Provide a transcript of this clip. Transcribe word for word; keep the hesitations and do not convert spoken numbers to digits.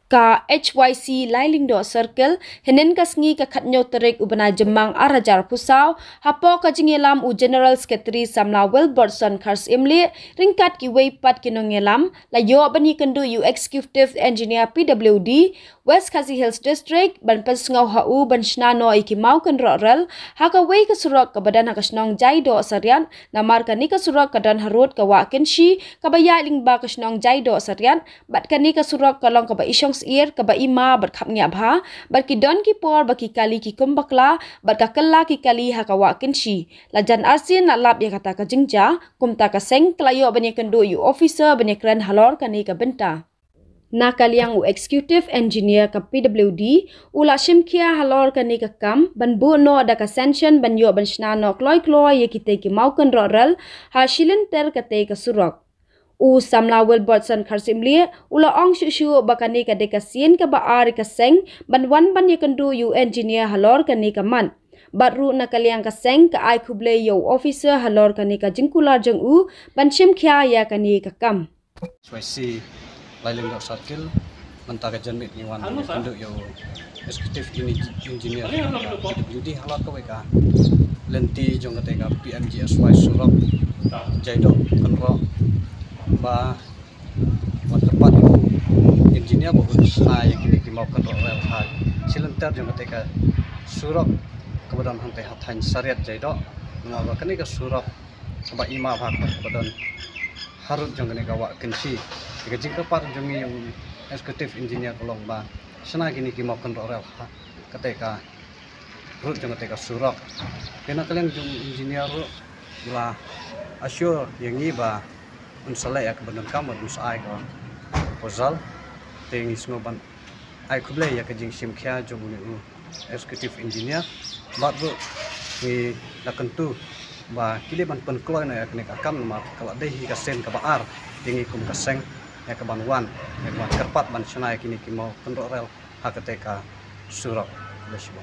Ka H Y C Lailingdoh Circle, hynnin ka sngi ka khatnyo tarik u bnai Jymmang ar hajar phew saw, hapoh ka jingïalam u General Secretary samla Wilbertson Kharsyiemlieh, ryngkat kiwei pat ki nongïalam, la ïoh ban ïakynduh ïa u Executive Engineer P W D, West Khasi Hills District, ban pynsngew ha u ban shna noh ïa ki maw kynroh rel, ha kawei ka surok kaba don ha ka shnong Jaidoh Sariat, namar kane ka surok ka don harud ka wah Kynshi, kaba ïaid lyngba ka shnong Jaidoh Sariat, bad kane ka surok ka long kaba i shong syiar, kaba i ma bad khapngiah bha, bad ki don ki por ba ki kali ki kum bakla, bad ka kylla ki kali ha ka wah Kynshi. La jan arsien la lap ïa kata ka jingjia, kumta ka seng ka la ïoh ban ïakynduh ïa u officer ban ïakren halor kane ka bynta. Na ka liang u Executive Engineer ka P W D, u la shimkhia halor kane ka kam, ban buh noh da ka sanction ban ïoh ban shna noh kloi kloi ïa kitei ki maw kynroh rel, ha shilynter katei ka surok. U samla Wilbertson Kharsyiemlieh, u la ong shuh shuh ba kane ka dei ka sien kaba ar ïa ka seng, ban wan ban ïakynduh ïa u engineer halor kane ka mat. Bad ruh na ka liang ka seng ka ai khublei ïa u officer halor kane ka jingkular jong u, ban shimkhia ïa kane ka kam. H Y C Lailingdoh Circle, mynta ka janmiet ngi wan ïakynduh ïa u Executive Engi-, Engineer P W D halor kawei ka lynti jong katei ka P M G S Y surok Jaidoh Kynroh, ba wan kyrpad ïa u engineer ba un shna ïa kine ki maw kynroh rel ha shilynter jong katei ka surok kaba don hangtei ha thaiñ Sariat Jaidoh, namar ba kane ka surok kaba i ma bha, kaba don harud jong kane ka wah Kynshi. Te ka jingkyrpad jong ngi ïa u Executive Engineer ka long ba shna kine ki maw kynroh rel ha katei ka rud jong katei ka surok. Te na ka liang jong u engineer ruh u la assure ïa ngi ba un sa leh ïa kaba donkam bad un sa ai ka proposal. Te ngi sngew ban ai khublei ïa ka jingshimkhia jong une u Executive Engineer. Bad ruh ngi la kyntu ba ki dei ban pynkloi noh ïa kane ka kam namar ka la dei hi ka sien kaba ar ïa ngi kum ka seng ïa ka ban wan, ïa ka ban kyrpad ban shna ïa kine ki maw kynroh rel ha katei ka surok. Khublei shibun.